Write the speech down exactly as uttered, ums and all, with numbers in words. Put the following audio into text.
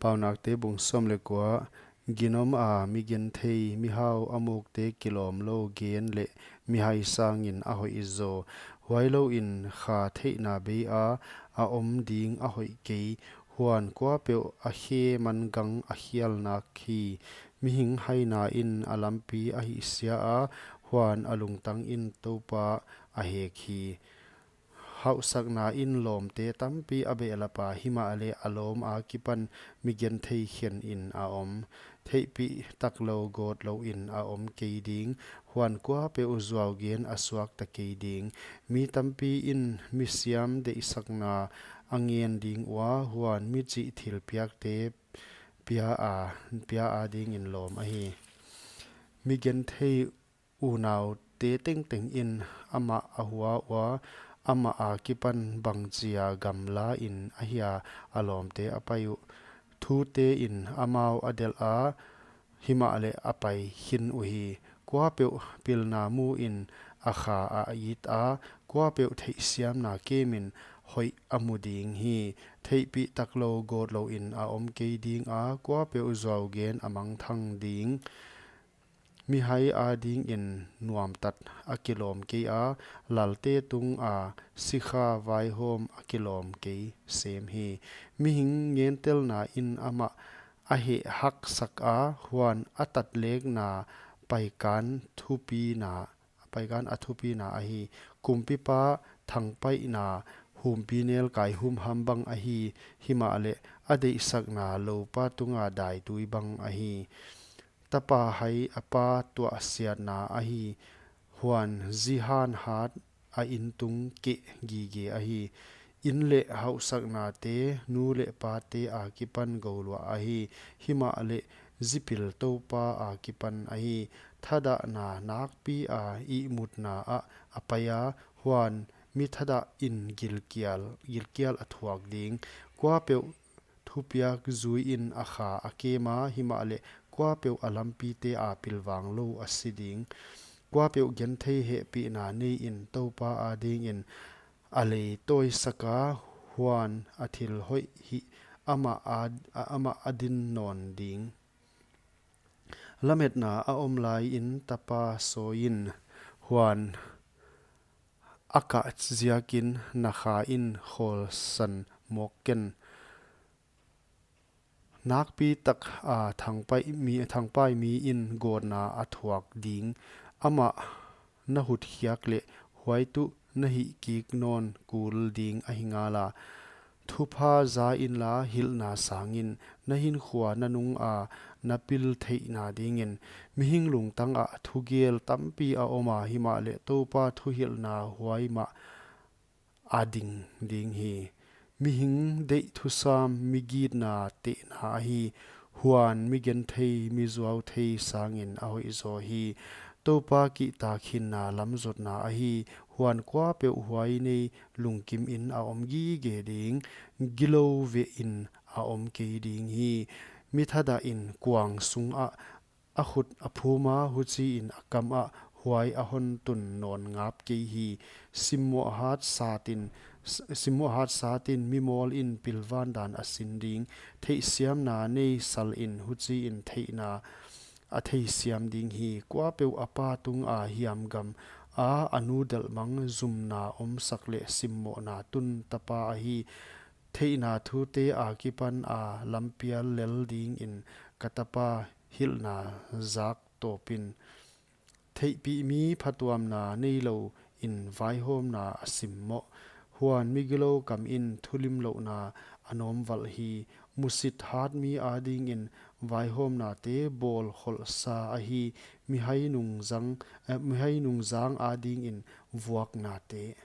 Paunakte bung sawm leh kua. Ginom a mi genthei, mihau a mukte kilawm lou gen leh mihai sangin a hoih zaw. Huailouin kha theihna bei a a om ding a hoih kei. Huan kuapeuh a khe man gang a khial nak hi. Mihing haina in a lampi a hihsia a, huan a lungtang in Toupa a hek hi. Hauhsakna in lawmte tampi a behlap a, himahleh a lawm akipan mi genthei khen in a om. Theihpih taklou gawtlouin a om kei ding, huan kuapeuh zuau gen a suakta kei ding. Mi tampi in misiam deihsakna a ngen ding ua, huan mi chih thilpiakte pia a, pia adingin lawm ahi. Mi genthei unaute tengteng in amah a hua ua, amah akipan bangchia gamla in ahia a lawmte a pai uh. Thute in amau a delh a, himahleh a pai khin uhi. Kuapeuh pilna mu in a kha a it a, kuapeuh theihsiamna kem in hoih a mu ding hi. Theihpih taklou gawtlouin a om kei ding a, kuapeuh zuau gen a mangthang ding. Mihai adingin nuamtat a kilawm kei a, lalte tunga sikha vaihawm a kilawm kei sem hi. Mihing ngentelna in amah a heh haksak a, huan a tatlekna paikan thupina, paikan a thupina ahi. Kumpipa thangpaihna humpinelkai humham bang ahi, himahleh a deihsakna loupa tunga daitui bang ahi. Tapa hai a pa tuahsiatna ahi, huan zi hanhat a intung keh gige ahi. In leh hauhsaknate, nu leh pate akipan gouluah ahi, himahleh zi pil Toupa akipan ahi. Thadahna nakpi a ihmutna ah a pai a, huan mi thadah in gilkial, gilkial a thuak ding. Kuapeuh thupiak zui in a kha a kem a, himahleh kuapeuh a lampite a pilvang lou a si ding. Kuapeuh genthei hehpihna nei in Toupa adingin a lei tawisak a, huan a thil hoih hih amah a, amah a din nawn ding. Lametna a om laiin tapa sawi in, huan a kah ziakin na kha in khawlsan mawk ken. Nakpi tak a thangpai mi, thangpai mi in gawtna a thuak ding. Amah na hutkhiak leh huai tuh na hih kik nawn kul ding ahi ngal a. Thupha za inla hilhna sangin na hinkhua na nung a na pil theihna dingin. Mihing lungtang ah thugel tampi a om a, himahleh Toupa thuhilhna huai mah a ding ding hi. Mihing deih thusam mi gitna tehna ahi, huan mi genthei mi zuauthei sangin a hoih zaw hi. Toupa kihtak hinna lam zotna ahi, huan kuapeuh huai nei lungkim in a om gige ding. Gilou veh in a om kei ding hi. Mi thadah in kuang sungah a khut a phum a, huchiin a kam ah huai a hon tun nawn ngap kei hi. Simmoh hat satin, s-, simmoh hat satin mi mawl in pilvan dan a sin ding. Theihsiamna nei sal in huchiin theihna a theisiam ding hi. Kuapeuh a pa tunga hiamgam a, a nu delhmang zumna omsak leh simmohna tun tapa ahi. Theihna thute akipan a lampial lel dingin ka tapa hilhna zak tawpin. Theihpih mi phatuamna neilou in vaihawmna a simmoh. Huan mi gilou kam in thulimlouhna a nawmvalh hi. Musit hat mi adingin vaihawmnate bawl kholhsa ahi. Mihai nungzang, eh, mihai nungzang adingin vuaknate.